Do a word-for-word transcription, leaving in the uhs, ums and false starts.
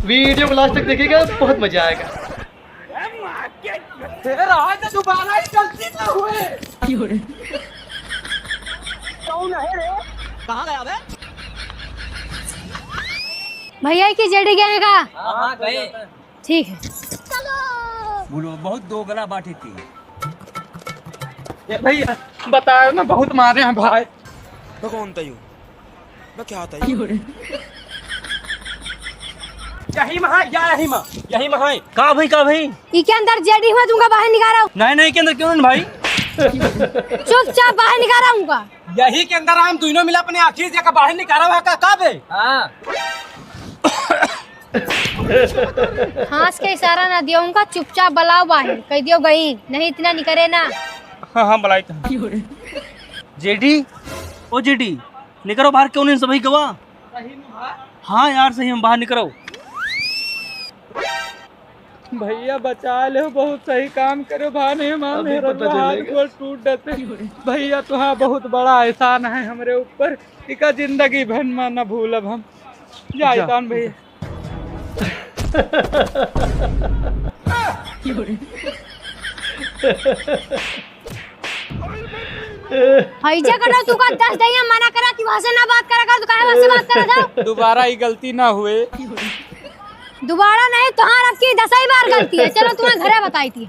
वीडियो को लास्ट तक देखिएगा, बहुत मजा आएगा। तेरा आज दोबारा ही गलती ना हुए। कहाँ गया बे? भैया की जेडी गए का? हाँ, हाँ, गए। ठीक है। बोलो, बहुत दोगला बाटे थी। ए भैया, बताओ ना, बहुत मारे हैं भाई। भगवान तैयो। मैं क्या आता है? यही में है, या यही में, यही में है। का भाई, का भाई? ई के अंदर जेडी हुआ, तुमका बाहर निकाल रहा हूँ। नहीं, नहीं, के अंदर क्यों नहीं भाई? चुपचाप बाहर निकाल रहा हूँ का? यही के अंदर हम दोनों मिला अपने आँखी से का बाहर निकाला हुआ का, का बे? हाँ। हाथ के इशारा ना दियो उनका, चुपचाप बुलाओ बाहर, कह दियो गई, नहीं इतना निकरे ना। हाँ, हाँ, बुलाई तो। जेडी, ओ जेडी, निकरो बाहर, क्यों नहीं सभी गवा? हाँ यार, सही में बाहर निकरो। भैया बचा ले, बहुत सही काम करो, भाने माँ अभी मेरा पता हाथ चलेगा। गोड़ टूट जाते। भैया तुहार बहुत बड़ा एहसान है हमरे ऊपर, इका जिंदगी भर में न भूलब हम। जा जा। इतान भैया। हैजा कटो, तू का दस दहिया मना करा कि वहाँ से ना बात करा कर, तू काहे वहाँ से बात करा था? दोबारा ई गलती ना हुए। दोबारा नहीं, तुहार अब की दसई बार गलती है। चलो तुम्हें घरे बताई थी।